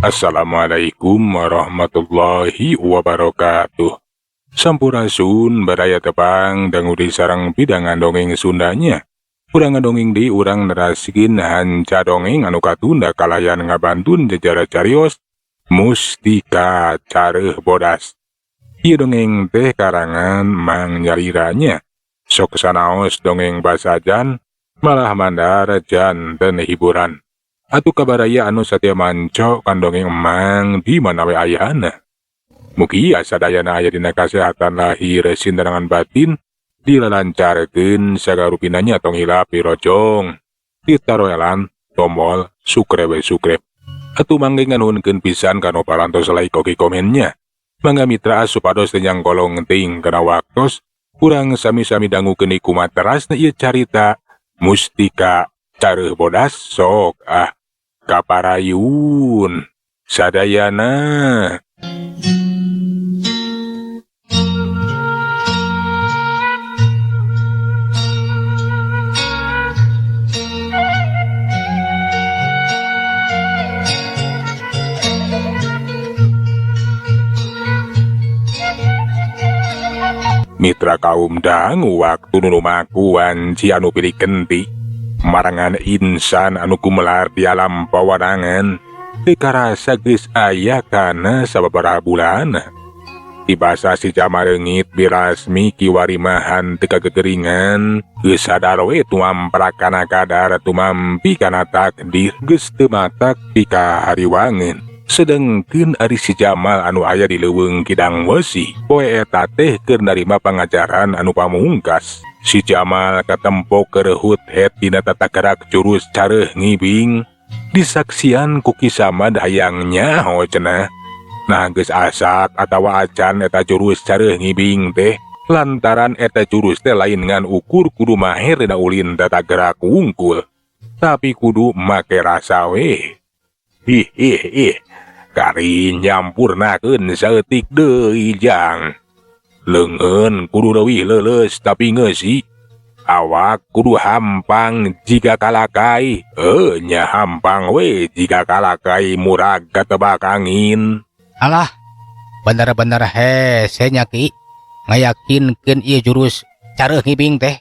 Assalamualaikum warahmatullahi wabarakatuh. Sampurasun baraya tepang dangu di sarang pidangan dongeng Sundanya. Urang ngadongeng di urang nerasikeun hanca dongeng anu katunda kalayan ngabantun jejara carios Mustika Careuh Bodas. Ieu dongeng teh karangan Mang Nyaliranya. Sok sanaos dongeng basajan malah mandar janten hiburan. Atuh kabaraya anu satia manco kan dongeng emang di mana we ayana. Mugia sadayana aya dina kasehatan lahir sindarangan batin dilalancarkeun sagarupinanya tong hilap dirojong ditaroelan tombol sukrebe sukreb. Atuh mangge nganuhunkeun pisan kana parantos like oge komennya. Mangga mitra supados teu nyangkolong ting kana waktos urang sami-sami dangukeun kumaterasna ieu carita Mustika Careuh Bodas sok ah kaparayun sadayana. Mitra kaum dangu waktu nu lumaku wanci anu pilih genti marangan insan anu gumelar di alam pawarangan teu karasa geus aya kana sababaraha bulan. Dibasa si Jamal reungit birasmi kiwarimahan teu kagegeringan geus sadar we tumamprak kana kadar tumampi kana takdir geus teu matak pikahariwangeun. Sedengkeun ari si Jamal anu aya di leuweung Kidang Wesi poe eta teh keur narima pangajaran anu pamungkas. Si Jamal katempo kerehut het dina tata gerak jurus careuh ngibing disaksian ku Ki Samad hayang nyaho cenah. Nah geus asak atawa acan eta jurus careuh ngibing teh lantaran eta jurus teh lain ngan ukur kudu maher dina ulin tata gerak wungkul tapi kudu make rasa we. Ih ih ih kari nyampurnakeun saeutik deui jang. Leungeun kudu leuwih leuleus tapi ngeusi. Awak kudu hampang jiga kalakai. Nya hampang we jiga kalakai murag katebak angin. Alah, bener-bener hese nya Ki. Ngayakinkeun ieu jurus careuh ngibing teh.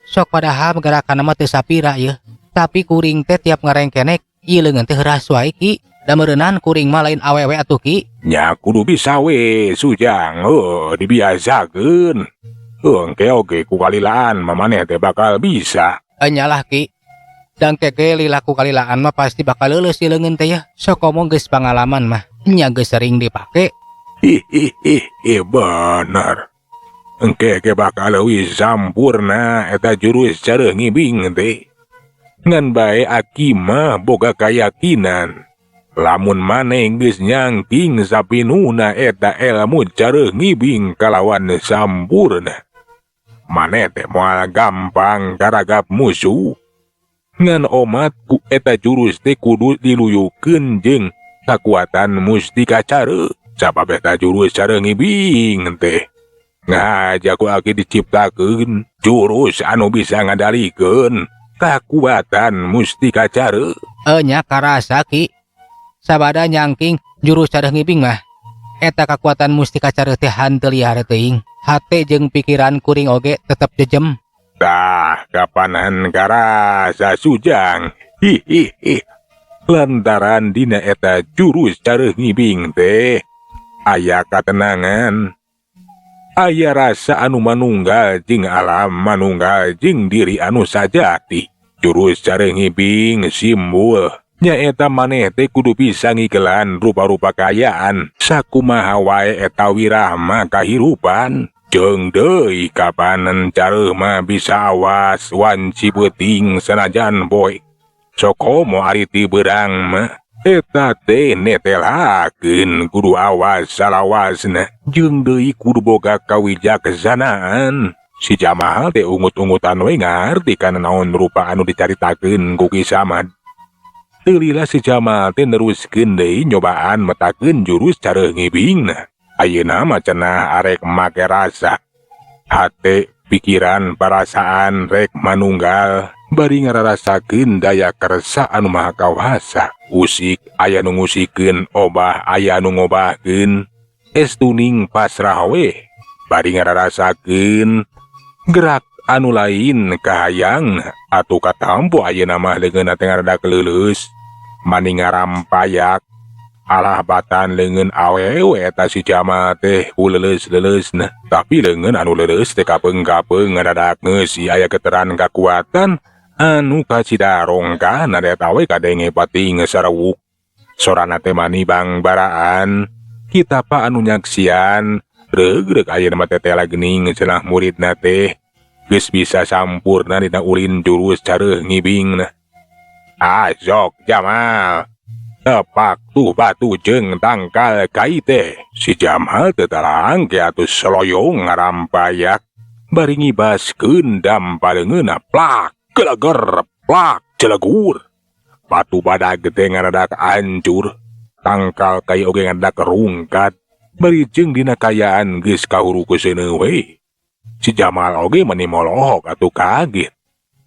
Sok padahal gerakan mah teu sapira yeuh. Tapi kuring teh tiap ngarengkenek ieu leungeun teh heuras wae Ki. Da meureunan kuring mah lain awewe atuh Ki. Nya kudu bisa we Sujang, heuh dibiasakeun. Engke oge ku kalilaan mamaneh teh bakal bisa. Nyalah Ki. Dang keke lila ku kalilaan mah pasti bakal leuleus si leungeun teh yeuh. Sok komo geus pangalaman mah. Nya geus sering dipake. Ih ih ih ih bener. Engke ge bakal leuwih sampurna eta jurus careuh ngibing teh. Ngan bae aki mah boga kayakinan. Lamun maneh geus nyangking sapinuna eta elmu careuh ngibing kalawan sampurna. Maneh teh moal gampang karagap musuh. Ngan omat ku eta jurus teh kudu diluyukeun jeung kakuatan mustika careuh. Sabab eta jurus careuh ngibing teh ngaja ku aki diciptakeun jurus anu bisa ngadalikeun kakuatan mustika careuh. Nya karasa Ki. Sabada nyangking jurus careuh ngibing mah eta kakuatan mustika careuh teh hanteu liar teuing. Hate jeung pikiran kuring oge tetep jejem. Tah kapanan karasa Sujang. Hi hi hi. Lantaran dina eta jurus careuh ngibing teh aya katenangan, aya rasa anu manunggal jeung alam manunggal jeung diri anu sajati. Jurus careuh ngibing simbol nyaeta maneh teh kudu bisa ngigelan rupa-rupa kaayaan sakumaha wae eta wirahma kahirupan. Jeung deui kapanan careuh mah bisa awas wanci peuting sanajan poe. Sokomo ari ti beurang mah eta teh netelakeun kudu awas salawasna jeung deui kudu boga kawijaksanaan. Si Jamal teh ungut-ungutan we ngarti kana naon rupa anu dicaritakeun ku Ki Samad. Teu lila si Jamal teh neruskeun deui nyobaan metakeun jurus careuh ngibingna. Ayeuna mah cenah arek make rasa. Hate, pikiran, perasaan rek manunggal Bari ngararasakeun daya kersa anu maha kawasa. Usik aya nu ngusikeun, obah aya nu ngobahkeun. Estuning pasrah we. Bari ngararasakeun gerak anu lain kahayang atuh katampo ayeuna mah leungeunna teh ngaradak leuleus. Mani ngarampayak alah batan leungeun awewe eta si Jamal teh ku leuleus-leuleusna. Tapi leungeun anu leuleus teh kapeung-kapeung ngadadak ngeusi aya getaran kakuatan anu kacida rongkahna eta we kadenge pating sarewuk. Sorana teh mani bangbaraan. Kitapa anu nyaksian regreg ayeuna mah tetela geuning cenah muridna teh geus bisa sampurna dina ulin jurus careuh ngibingna. Azok Jamal, tepak tuh batu jeung tangkal kai teh. Si Jamal teu tarangke atuh seloyong ngarampayak bari ngibaskeun dampa leungeunna plak geleger plak celegur. Batu badag teh ngaradak hancur, tangkal kai oge ngaradak rungkat, bari jeung dina kayaan geus kahuru kuseuneu we. Si Jamal oge mani molohok atuh kaget.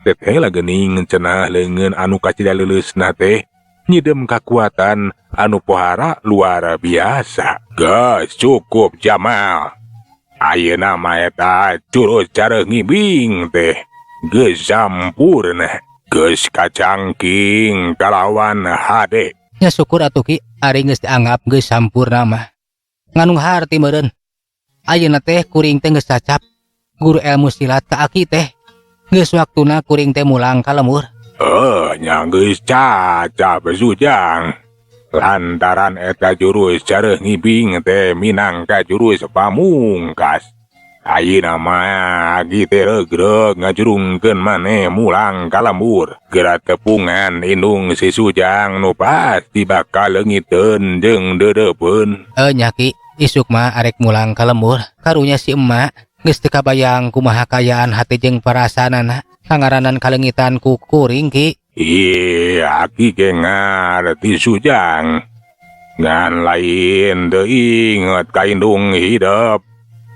Teteh geuning cenah leungeun anu kacida leuleusna teh nyidem kakuatan anu pohara luar biasa. Geus cukup Jamal. Ayeuna mah eta jurus careuh ngibing teh geus sampurna, geus kacangking kalawan hade. Nya syukur atuh Ki, ari geus dianggap geus sampurna mah. Nganung harti meureun. Ayeuna teh kuring teh geus cacap guru ilmu silat ka aki teh. Geus waktuna kuring teh mulang ka lembur. Nya geus cacap Sujang. Lantaran eta jurus careuh ngibing teh minangka jurus pamungkas. Ayeuna mah aki teh regreg ngajurungkeun maneh mulang ka lembur. Geura tepungan indung si Sujang nu pasti bakal leungiteun jeung deudeupeun. Nya Ki, isuk mah arek mulang ka lembur. Karunya si emak geus teu kabayang kumaha kayaan hati jeung perasaanana kangaranan kaleungitan ku kuring Ki. Ih, aki ge ngarti Sujang. Ngan lain teu inget ka indung hidep.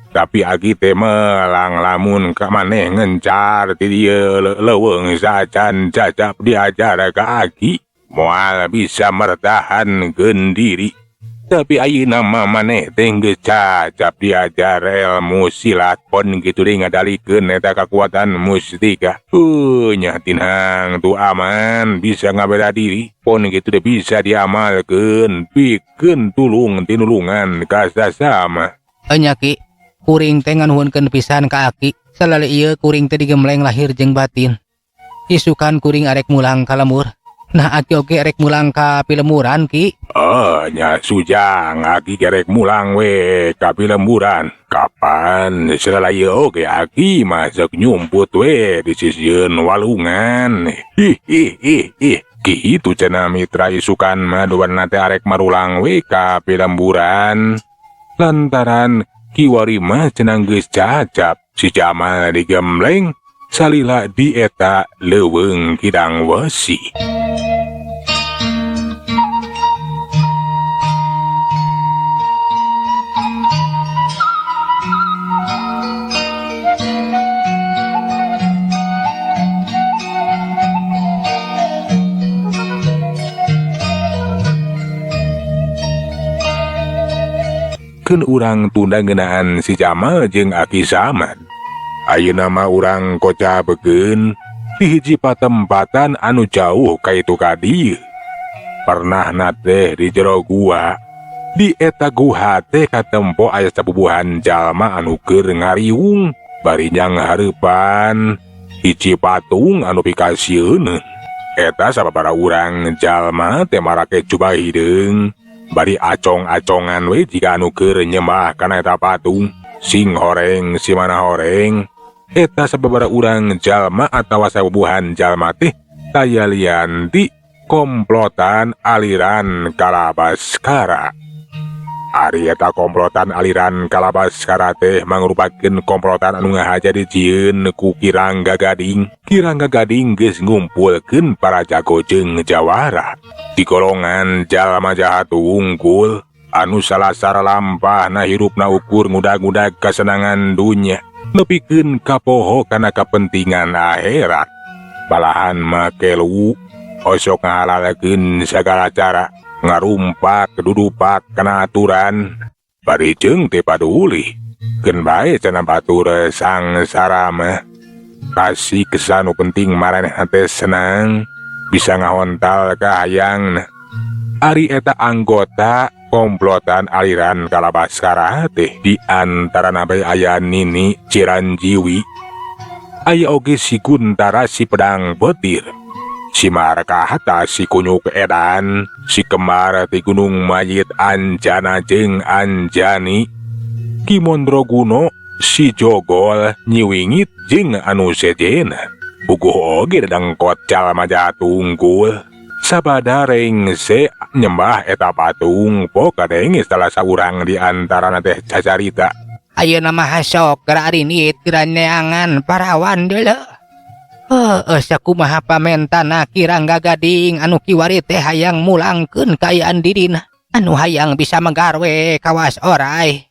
Tapi aki teh melang lamun ka maneh ngencar ti dieu leuweung sacan cacap diajar ka aki. Moal bisa mertahankeun diri. Tapi ayeuna mah maneh teh geus cacap diajar ilmu silat pon kitu deui ngadalikeun eta kakuatan mustika. Nya tinang tu aman bisa ngabela diri. Pon kitu deui bisa diamalkeun pikeun tulung tinulungan ka sasama. Nya Ki, kuring teh nganuhunkeun pisan ka aki. Salali ieu kuring teh digembleng lahir jeung batin. Isukan kuring arek mulang ka lembur. Nah aki oge rek mulang ka pilemburan Ki. Nya Sujang, aki gerek mulang we ka pilemburan. Kapan salala ieu oge aki masuk nyumput we di sisieun walungan. Hi hi hi hi. Kitu cenah mitra isukan mah duana teh arek marulang we ka pilemburan. Lantaran kiwari mah cenah geus cacap si Jamal digembleng salila di eta leuweung kidang wesi. Keun urang tunda ngeunaan si Jamal jeung Aki Samad. Ayeuna mah urang kocabekeun di hiji patempatan anu jauh ka itu ka dieu. Pernahna teh di jero gua. Di eta guha teh katempo aya sabubuhan jalma anu keur ngariung bari nyanghareupan hiji patung anu pikasieun. Eta sababaraha urang jalma teh marake jubah hideung bari acong-acongan we jika anu keur nyembah kana eta patung. Sing horeng si mana horeng. Eta sababaraha urang jalma atawa sabubuhan jalma teh taya lian ti komplotan aliran Kalabaskara. Ari eta komplotan aliran Kalabaskara teh mangrupakeun komplotan anu ngahaja dijieun ku Kirangga Gading. Kirangga Gading geus ngumpulkeun para jago jeung jawara. Di golongan jalma jahat wungkul anu salasar lampahna hirupna ukur ngudag-ngudag kasenangan dunya nepikeun kapoho kana kapentingan akhirat. Balahan mah kelu osok ngahalalkeun sagala cara ngarumpak dudupak kana aturan bari jeung teu paduli. Keun bae cenah batur sangsara mah. Kasiksa nu penting maranehna teh senang bisa ngahontal ka hayangna. Ari eta anggota komplotan aliran Kalabaskara teh di antarana bae aya Nini Ciranjiwi. Aya oge si Guntara si Pedang Petir, si Markahata si Kunyuk Edan, si Kembar ti Gunung Mayit Anjana jeung Anjani, Ki Mondroguno, si Jogol Nyiwingit jeung anu sejenna. Puguh oge dedengkot jalma jahat unggul. Sabada rengse nyembah eta patung po kadenge salah saurang di antarana teh cacarita. Ayeuna mah sok geura arinit geura neangan parawan deuleu. Heueuh sakumaha pamentana Ki Rangga Gading anu kiwari teh hayang mulangkeun kaayaan dirina. Anu hayang bisa megarwe kawas orai.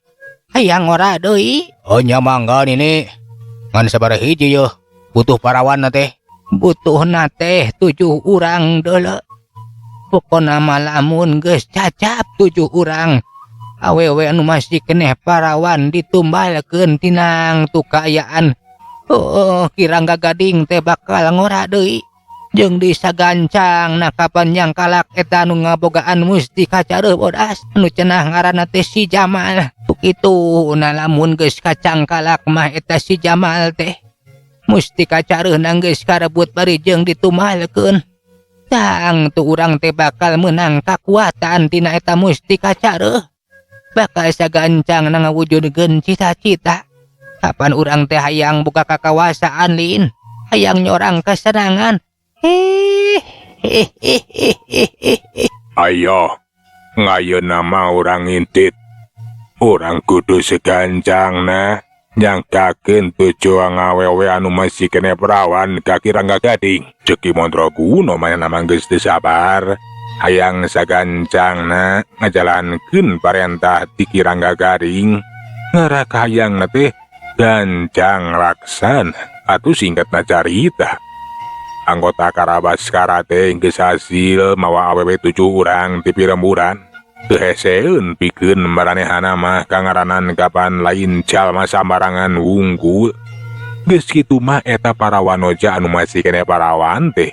Hayang ora deui. Oh nya mangga nini. Ngan sabaraha hiji yeuh butuh parawan teh. Butuhna teh 7 urang deuleu. Pokona mah lamun geus cacap 7 urang. Awewe anu masih keneh parawan ditumbalkeun tinang tu kaayaan. Oh, Ki Rangga Gading teh bakal ngora deui. Jeung disagancang na kapan yang kalak eta anu ngabogaan mustika careuh bodas anu cenah ngaranna teh si Jamal. Kitu na lamun geus kacangkalak mah eta si Jamal teh. Mustika careuhna geus karebut bari jeung ditumbalkeun. Tang tu urang teh bakal meunang kakuatan tina eta mustika careuh. Bakal sagancang na ngawujudkeun cita-cita. Kapan urang teh hayang buka kakawasaan lin, hayang nyorang kesenangan. Hehehehehe. Ayo, ngayeuna mah urang ngintit. Urang kudu segancangna nyangkakeun tujuan awewe anu masih keneh perawan ka Ki Rangga Gading. Ceuk Ki Mondroguno manehna mah geus teu sabar. Hayang sagancangna ngajalankeun parentah ti Ki Rangga Gading. Ngarah kahayangna teh gancang laksana atuh singkatna carita. Anggota Karabaskara teh geus hasil mawa awewe 7 urang ti piremburan. Teu heseun pikeun maranehana mah kangaranan kapan lain jalma sambarangan wungkul. Geus kitu mah eta para wanoja anu masih keneh parawan teh.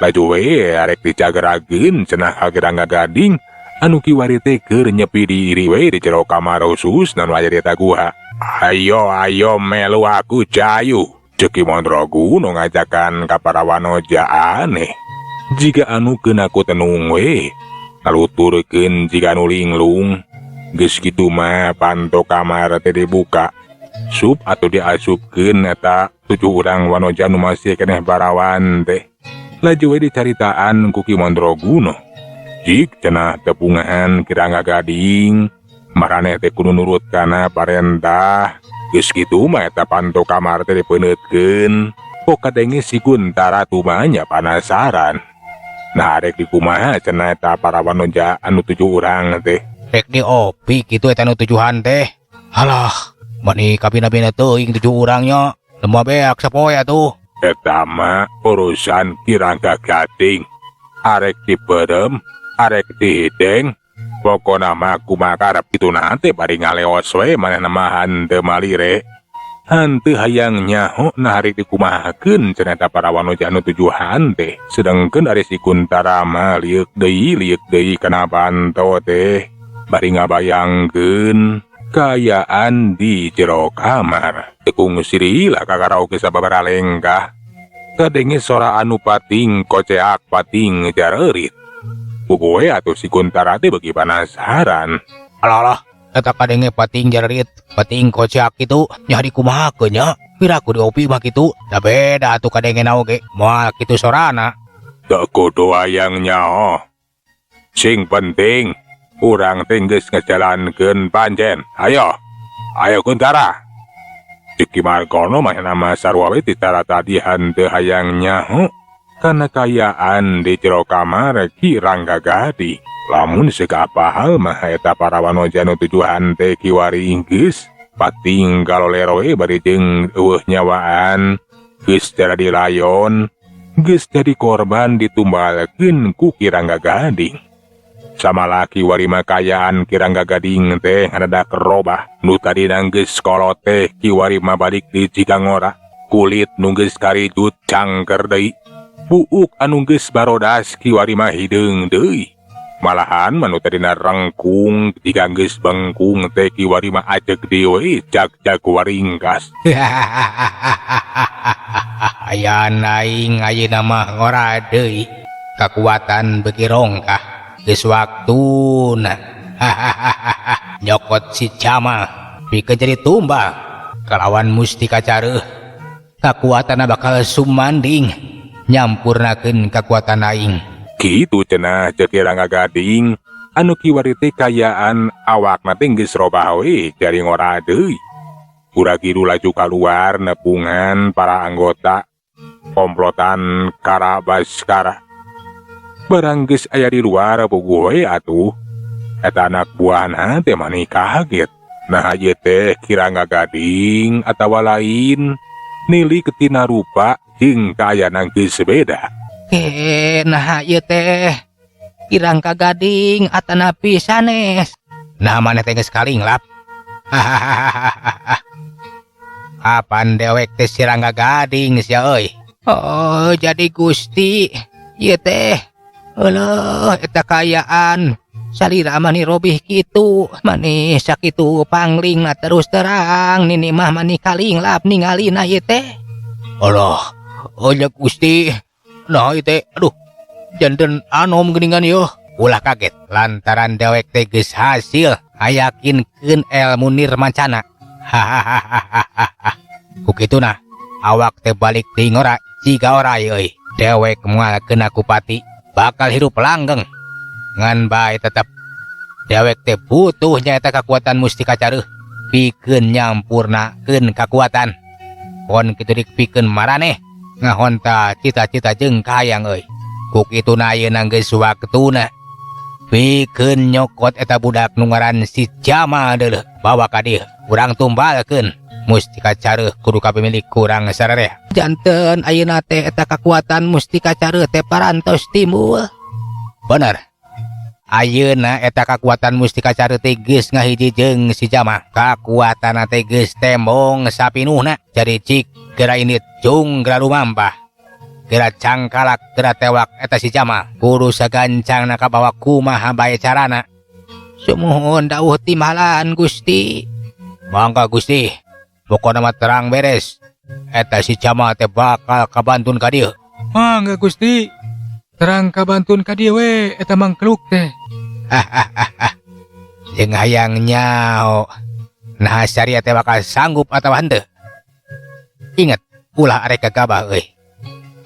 Laju we arek dicagerageun cenah ka Ki Rangga Gading anu kiwari teh keur nyepi diri we di jero kamar khusus nu aya di eta guha. Ayo ayo melu aku cayu. Ceuk Ki Mondroguno ngajakan ka para wanoja aneh. Jiga anu keuna ku tenung we. Ngaluturkeun jiga anu linglung. Geus kitu mah panto kamar teh dibuka. Sup atuh diasupkeun eta 7 urang wanoja anu masih keneh parawan teh. Laju we dicaritaan ku Ki Mondroguno. Jik cenah tepungan Ki Rangga Gading, maraneh teh kudu nurut kana parentah. Geus kitu mah eta panto kamar teh dipeuneuutkeun. Pok kadenge si Guntara tumanya panasaran. Nah arek dikumaha cenah eta para wanoja anu 7 urang teh. Rek diopi kitu eta nu 7-an teh. Halah, mani kabina-bina teuing 7 urang nya. Lemah beak sapoe atuh. Eta mah urusan Ki Rangga Gading. Arek diberem, arek dihideng. Pokona mah kumaha karep kitu nate bari ngaleos we manehna mah henteu malire. Henteu hayang nyaho nah arek dikumahakeun cenah eta para wanoja anu 7-an teh. Sedengkeun ari si Kuntara mah lieuk deui kana panto teh. Bari ngabayangkeun kaayaan di jero kamar. Tekung sirila kakaraoke sababaraha lengkah. Kadenge sora anu pating koceak pating jarerit. Puguh atuh si Kuntara teh beuki panasaran. Alah alah, eta kadenge pating jarerit, pating koceak kitu, nya dikumahakeun nya. Piraku diopi mah kitu, da beda atuh kadenge na oge, moal kitu sorana. Teu kudu hayang nyaho. Sing penting urang teh geus ngajalankeun pancen. Ayo, ayo Kuntara. Ceuk Ki Margono mah nama sarua we titara tadi henteu hayang nyaho kana kaayaan di jero kamar Ki Rangga Gading. Lamun segapa hal mah eta para wanoja nu 7-an teh kiwari geus pating kalolero we bari jeung eueuh nyawaan geus jadi layon. Geus jadi korban ditumbalkeun ku Ki Rangga Gading. Samalah kiwari mah kaayaan Ki Rangga Gading teh ngadadak robah. Nu tadina geus kolot teh kiwari mah balik deui jiga ngora. Kulit nu geus karijut cangker deui. Buuk anu geus barodas kiwari mah hideung deui. Malahan mah nu tadina rengkung jiga geus bengkung teh kiwari mah ajeg deui we jag-jag waringkas. Aya aing ayeuna mah ngora deui. Kakuatan beuki rongkah. Geus waktuna. Nyokot si Jamal pikeun jadi tumbal kalawan mustika careuh. Kakuatanna bakal sumanding nyampurnakeun kakuatan aing. Kitu cenah ceuk Ki Rangga Gading anu kiwari teh kaayaan awakna teh geus robah we jadi ngora deui. Pura-giru laju kaluar nepungan para anggota komplotan Karabaskara. Barang geus aya di luar puguh we atuh. Eta anak buahna teh mani kaget. Nah ieu teh Ki Rangga Gading atawa lain nilik tina rupa jeung kaayaan geus beda. Nah ieu teh Ki Rangga Gading atanapi sanes. Nah maneh teh geus kalinglap. Kapan dewek teh si Rangga Gading sia euy. Oh jadi Gusti ieu teh. Euleuh eta kaayaan salira mani robih kitu mani sakitu panglingna terus terang nini mah mani kalinglap ningalina ieu teh. Alah, oh ya Gusti. Nah ieu teh aduh janten anom geuningan yeuh. Ulah kaget lantaran dewek teh geus hasil ngayakinkeun ilmu nirmancana. Hahaha. Ku kituna awak teh balik deui ngora jiga orai euy. Dewek moal kena kupati bakal hirup langgeng. Ngan bae tetep dewek teh butuh nyaeta kakuatan mustika careuh pikeun nyampurnakeun kakuatan. Kon kitu dipikeun maraneh ngahonta cita-cita jeung kahayang euy. Ku kituna ayeuna geus waktuna pikeun nyokot eta budak nu ngaran si Jamal deuleuh bawa ka dieu urang tumbalkeun mustika careuh kudu kapimilik kurang sararea. Janten ayeuna teh eta kakuatan mustika careuh teh parantos timbul. Bener. Ayeuna eta kakuatan mustika careuh teh geus ngahiji jeung si Jamal. Kakuatanna teh geus tembong sapinuhna. Jadi cik geura indit jung geura lumampah. Geura cangkalak geura tewak eta si Jamal. Kudu sagancangna kabawa kumaha bae carana. Sumuhun dawuh timbalan Gusti. Mangga Gusti. Pokona mah terang beres. Eta si Jamal teh bakal kabantun ka dieu. Mangga Gusti. Terang kabantun ka dieu we eta mangkluk teh. Jeung hayang nyaho. Nah saria teh bakal sanggup atawa henteu. Ingat ulah arek gagabah euy.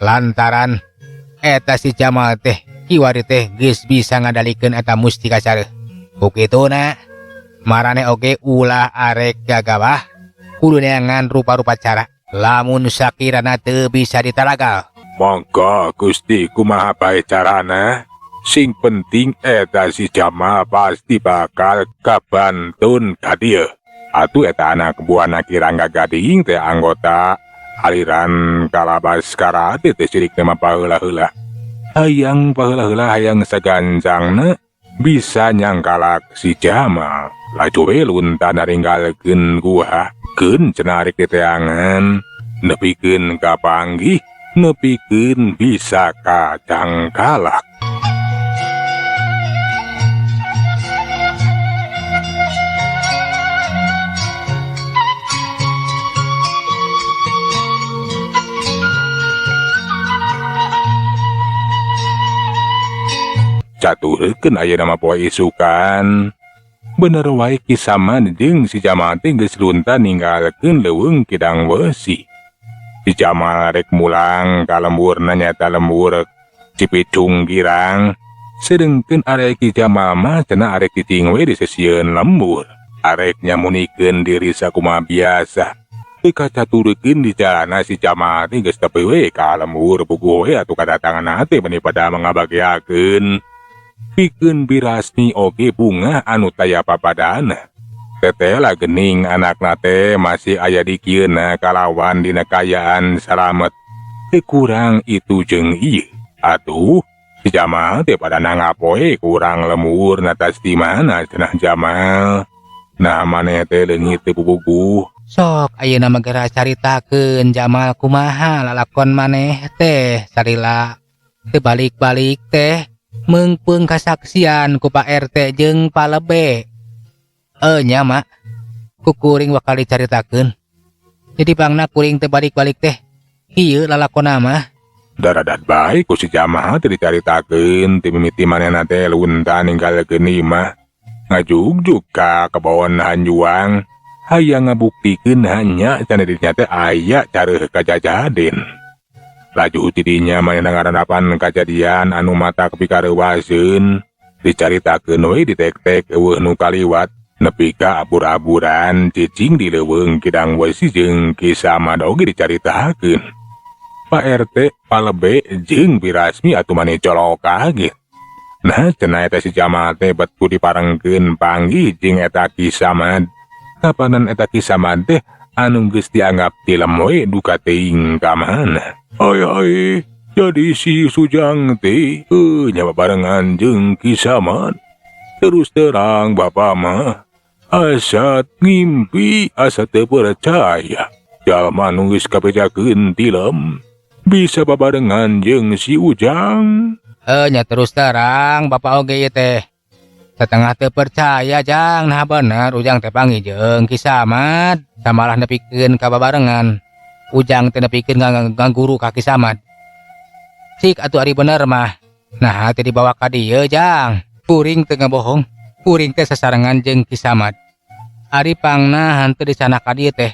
Lantaran eta si Jamal teh kiwari teh geus bisa ngadalikeun eta mustika careuh. Ku kituna marane oge ulah arek gagabah kudu neangan rupa-rupa cara lamun sakirana teu bisa ditaragal. Mangga Gusti kumaha bae carana? Sing penting eta si Jamal pasti bakal kabantun ka dieu. Atuh eta anak buahna Ki Rangga Gading teh anggota aliran Kalabaskara teh teh sirik mah paheula-heula. Hayang paheula-heula hayang sagancangna bisa nyangkalak si Jamal. Laju we lunta naringgalkeun guha, keun cenah arek diteangan, nepikeun ka panggih, nepikeun bisa kacangkalak. Caturkeun ayeuna mah poe isukan. Bener wae Ki Saman jeung si Jamal teh geus lunta ninggalkeun leuweung Kidang Wesi. Si Jamal rek mulang ka lemburna nyaeta lembur Cipicung Girang. Sedengkeun arek Ki Jamal mah cenah arek cicing we di sesieun lembur. Arek nyamunikeun diri sakumaha biasa. Teu kacaturkeun di jalana si Jamal teh geus tepi we ka lembur puguh we atuh kadatangan teh meni pada mangabageakeun. Pikeun birasmi oge bunga anu taya papadana. Teteh lah gening anakna teh masih aya di kieuna kalawan dina kaayaan salamet. Teu kurang itu jeung ieu. Atuh si Jamal teh pada nanggap we kurang lembur natas di mana cenah Jamal. Nah, maneh teh leungit teu puguh. Sok ayeuna mah geura caritakeun, Jamal, kumaha lalakon maneh teh salila teu balik-balik teh meungpeung kasaksian ku Pak RT jeung Pak Lebe. Eh nya, Mak, ku kuring bakal dicaritakeun. Jadi pangna kuring teu balik-balik teh kieu lalakonna mah. Daradat bae ku si Jamal teh dicaritakeun ti mimiti manehna teh lunta ninggalkeun imah. Ngajugjug ka kebon hanjuang hayang ngabuktikeun hanya cenah dirinya teh aya careuh kajajaden. Laju tidinya manehna ngarandapan kajadian anu matak pikareuwaseun, dicaritakeun we ditek-tek euweuh nu kaliwat nepi ka abur-aburan cicing di leuweung kidang wesi jeung Ki Samad oge dicaritakeun. Pak RT, Palebe jeung Birasmi atuh mani colok kaget. Nah, cenah eta si Jamal teh bet ku diparengkeun panggih jeung eta Ki Samad. Kapanan eta Ki Samad teh anu geus dianggap tilem we duka teuing ka mana. Ai ai, jadi si Sujang teh nya babarengan jeung Ki Samad. Terus terang bapak mah asa ngimpi, asa teu percaya. Jalma nu geus kabejakeun tilem bisa babarengan jeung si Ujang. Eh nya, terus terang bapak oge ieu teh setengah teu percaya, Jang. Nah, bener Ujang teh panggih jeung Ki Samad, samalah nepikeun ka babarengan. Ujang teh nepikeun ngaguru ka Ki Samad. Cik atuh ari bener mah. Nah, teh dibawa ka dieu, Jang. Kuring teu ngabohong. Kuring teh sasarengan jeung Ki Samad. Ari pangna henteu dicandak ka dieu teh.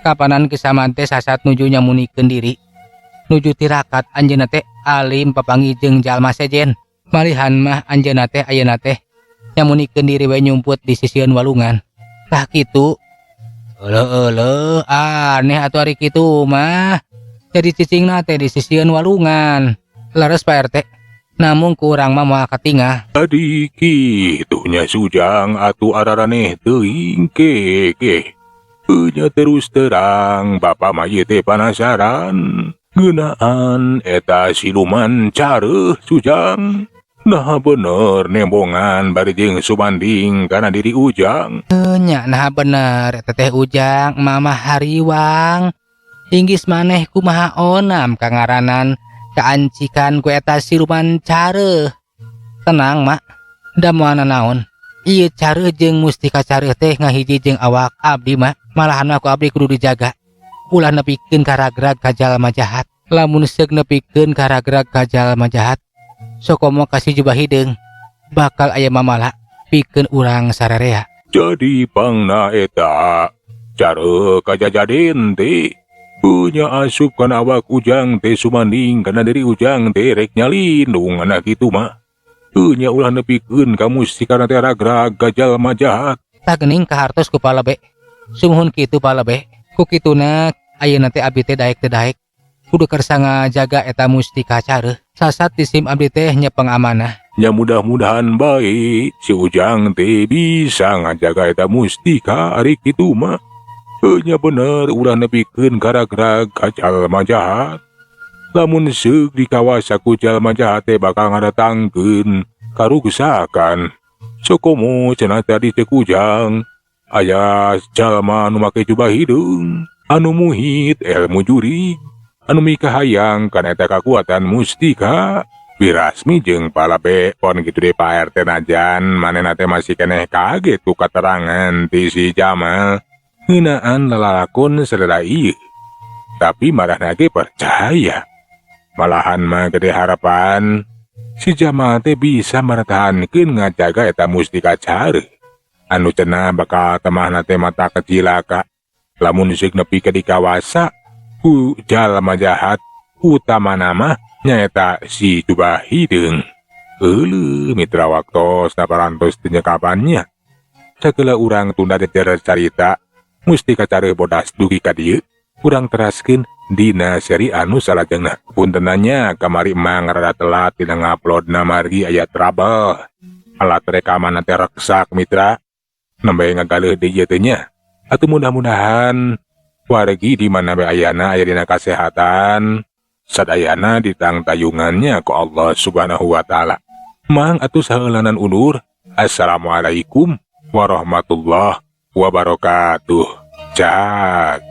Kapanan Ki Samad teh sasat nuju nyamunikeun diri. Nuju tirakat anjeunna teh alim papanggih jeung jalma sejen. Malihan mah anjeunna teh ayeuna teh nyamunikeun diri we nyumput di sisieun walungan. Tah kitu. Euleuh euleuh, aneh atuh ari kitu mah. Jadi cicingna teh di sisieun walungan. Leres, Pak RT. Namun ku urang mah moal katinggal. Tadi kitu nya, Sujang, atuh araraneh teuing ke. Nya, terus terang bapak mah ieu teh panasaran. Ngeunaan eta siluman careuh, Sujang. Nah, bener nembongan bari jeung sumanding kana diri Ujang. Nya, nah bener eta teh Ujang, mama hariwang. Inggis maneh kumaha onam kangaranan kaancikan ku eta siluman careuh. Tenang, Mak, da moal naon. Ieu careuh jeung mustika careuh teh ngahiji jeung awak abdi, Mak. Malahan ku abdi kudu dijaga. Ulah nepikeun karagrag ka jalma jahat. Lamun seug nepikeun karagrag ka jalma jahat, sokomo ka si jubah hideung bakal aya mamala pikeun urang sarerea. Jadi pangna eta careuh kajajaden teh punya asup kana awak Ujang teh sumanding kana diri Ujang teh rek nyalindung anak kitu mah. Nya, ulah nepikeun ka mustikana teh ragrag ka jalma jahat. Tah geuning kahartos ku Palebe. Sumuhun kitu, Palebe. Ku kituna ayeuna teh abdi teh daek teu daek kudu kersa ngajaga eta mustika careuh. Sasat di sim abdi teh nyepeng amanah. Ya, mudah-mudahan bae si Ujang teh bisa ngajaga eta mustika ari kitu mah. Nya, bener ulah nepikeun karagrag ka jalma jahat. Lamun seug dikawasa ku jalma jahat teh bakal ngadatangkeun karuksakan. Sokomo cenah tadi cek Ujang aya jalma anu make jubah hideung, anu muhit ilmu jurig, anu mikahayang kana eta kakuatan mustika. Birasmi jeung Palabe pon kitu deh, Pak RT, najan manehna teh masih keneh kaget ku katerangan ti si Jamal ngeunaan lalalakon salila ieu. Tapi marahna ge percaya. Malahan mah gede harapan si Jamal teh bisa mertahankeun ngajaga eta mustika careuh. Anu cenah bakal temahna teh mata kecilaka. Lamun seuk nepi ka dikawasa ku jalma jahat, utamana mah nyaeta si jubah hideung. Euleuh, mitra waktos parantos tinyekapannya. Sagala urang tunda jejer carita mustika careuh bodas dugi ka dieu, urang teraskeun dina seri anu salajengna. Punten nya, kamari mah rada telat dina ngupload margi aya trouble. Alat rekaman teh reksak, mitra. Nembe ngagaleuh deui ieu teh nya. Atuh mudah-mudahan wargi di mana bae ayana aya dina kasehatan. Sadayana ditangtayungannya ku Allah Subhanahu wa taala. Mang atuh saheulanan undur. Assalamualaikum warahmatullahi wabarakatuh. Cak.